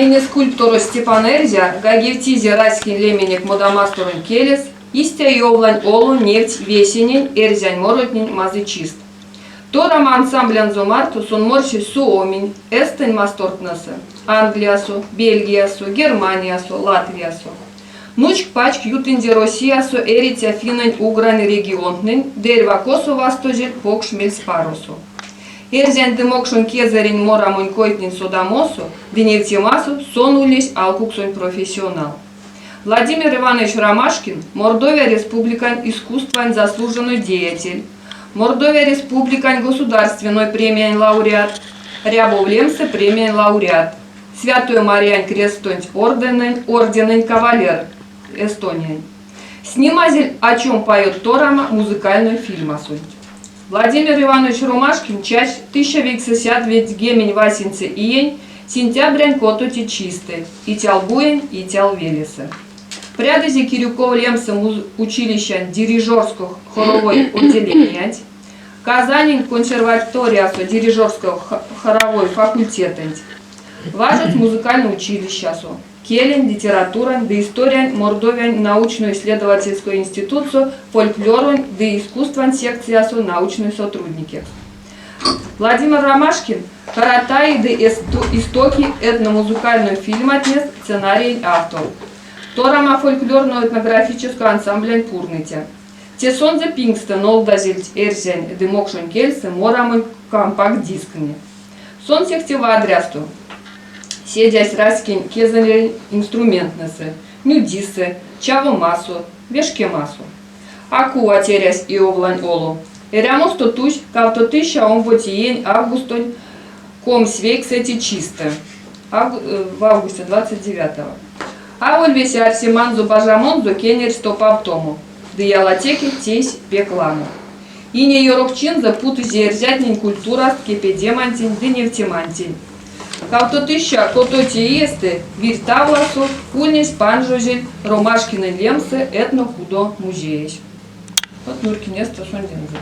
Кона ине скульпторось Степан Эрьзя гайгевтизе раськень леменек модамасторонь келес, истя Иовлань Оло невтсь весенень эрзянь моротнень мазычист. Торама ансамблянзо марто сон морсесь Суоминь, Эстэнь мастортнэсэ, Англиясо, Бельгиясо, Германиясо, Латвиясо. Нучк-пачк ютынзе Россиясо эриця финнэнь-угрань регионтнэнь ды эрьва косо вастозель покш мельспаросо. Эрзянь ды мокшонь кезэрень морамонь койтнень содамосо ды невтемасо сон ульнесь алкуксонь профессионал. Владимир Иванович Ромашкин, Мордовия Республикань искусствань заслуженной деятель, Мордовия Республикань государственной премиянь лауреат, Рябов лемсэ премиянь лауреат, Святой Мариянь крестонть орденэнь, орденэнь кавалер, Эстониянь. Снимазель «О чем поет Торама» музыкальной фильмасонть. Владимир Иванович Ромашкин чачсь 1998 иень сентябрянь котоце чистэ Ицялбуень Ицялвелесэ. Прядызе Кирюков лемсэ училищань дирижерско-хоровой отделениянть, Казанень консерваториясо дирижерско-хоровой факультетэнть, важодсь музыкальной училищасо, келень, литературань ды историянь Мордовиянь научно-исследовательской институтсо фольклоронь ды искусствань секциясо научной сотрудникекс. Владимир Ромашкин Каратаи ды Истоки этномузыкальной фильматнес сценариень автор. Торама фольклорно-этнографической ансамблянь пурныця. Те сонзэ пингстэ нолдазельть эрзянь ды мокшонь кельсэ морамонь компакт-дисктне. Сон сехте вадрясто седясь раськень кезэрень инструменттнэсэ, нюдисэ, чавомасо, вешкемасо. А кувать эрясь Иовлань Оло. Эрямосто тусь 2002 иень августонь 29 чистэ, в августе 29-го. Аволь весе арсеманзо-бажамонзо кенерсь топавтомо, ды ялатеке тейсь пек ламо. Ине ёрокчинзэ путызе эрзятнень культураст кепедемантень ды невтемантень. 2006 иестэ Вирь Тавласо ульнесь панжозель Ромашкинэнь лемсэ этнокудо музеесь. Вот нурькинестэ сондензэ.